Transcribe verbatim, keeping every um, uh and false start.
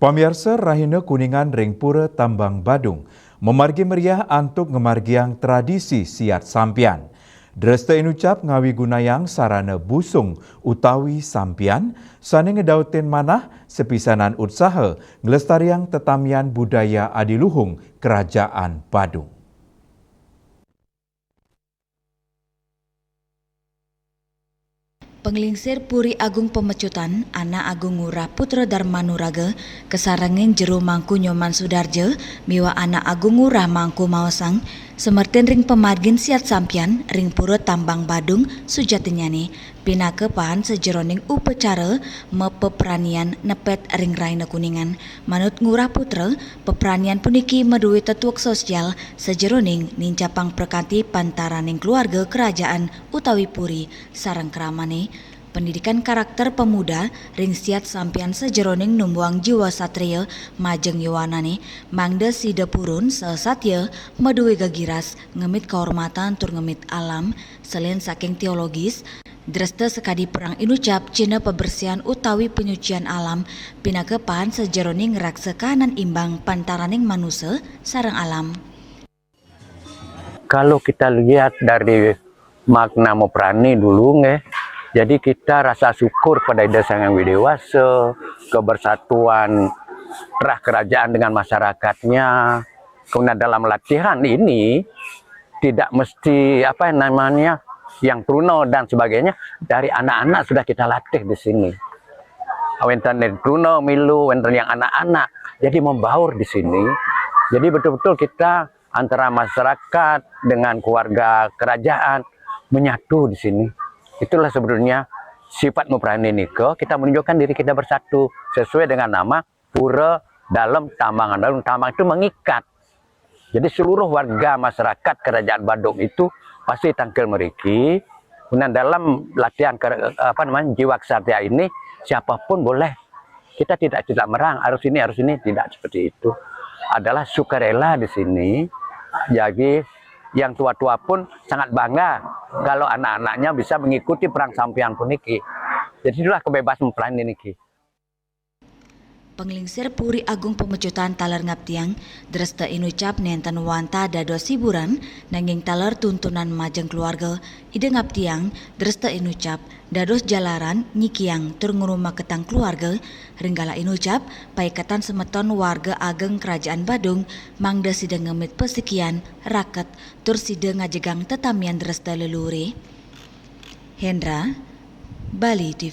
Pamiarsa, rahina Kuningan ring Pura Tambang Badung mamargi meriah antuk ngamargiang tradisi siat sampian. Dresta inucap ngawi gunayang sarana busung utawi sampian sane ngedautin manah sapisanan utsaha nglestariang tetamian budaya adiluhung Kerajaan Badung. Panglingsir Puri Agung Pamecutan, Anak Agung Ngurah Putra Darmanuraga, kasarengin Jero Mangku Nyoman Sudarja, miwah Anak Agung Ngurah Mangku Maosang, samertin ring pamargin siat sampian ring Pura Tambang Badung sujatinyane, pinaka paan sajeroning upacara mapepranian nepet ring rahina Kuningan. Manut Ngurah Putra, pepranian puniki madue tetuek sosial sajeroning nincapang prakanti pantaraning keluarga kerajaan utawi puri sareng kramane, pendidikan karakter pemuda ring siat sampian sajeroning numbuhang jiwa satria majeng yowanane, mangda sida purun saha satya madue gagiras ngemit kahormatan tur ngemit alam, selain saking teologis, dresta sakadi perang inucap cihna pabersihan utawi panyucian alam, pinaka paan sajeroning ngraksa kahanan imbang pantaraning manusa sareng alam. Kalau kita lihat dari makna maprani dulu, nggih, jadi kita rasa syukur pada Ida Sang Hyang Widi Wasa, kebersatuan terah kerajaan dengan masyarakatnya. Kemudian dalam latihan ini tidak mesti, apa namanya, yang truna dan sebagainya, dari anak-anak sudah kita latih di sini. Wenten yang truna milu, wenten yang anak-anak. Jadi membaur di sini. Jadi betul-betul kita antara masyarakat dengan keluarga kerajaan menyatu di sini. Itulah sebetulnya sifat maprani nika, kita menunjukkan diri kita bersatu sesuai dengan nama Pura Dalem Tambangan. Dalem Tambang itu mengikat. Jadi seluruh warga masyarakat Kerajaan Badung itu pasti tangkil mriki. Kemudian dalam latihan ke-, apa namanya, jiwa kesatria ini, siapapun boleh. Kita tidak, tidak merang, harus ini, harus ini, tidak seperti itu. Adalah sukarela di sini. Jadi yang tua-tua pun sangat bangga kalau anak-anaknya bisa mengikuti perang sampian puniki. Jadi itulah kebebasan maprani niki. Panglingsir Puri Agung Pamecutan taler ngaptiang, dresta inucap nenten wantah dados hiburan, nanging taler tuntunan majeng keluarga. Ida ngaptiang, dresta inucap dados jalaran nyikiang tur ngrumaketang keluarga. Ring galah inucap, paiketan semeton warga ageng Kerajaan Badung, mangda sida ngemit pasikian, raket, tur sida ngajegang tetamian dresta leluhure. Hendra, Bali T V.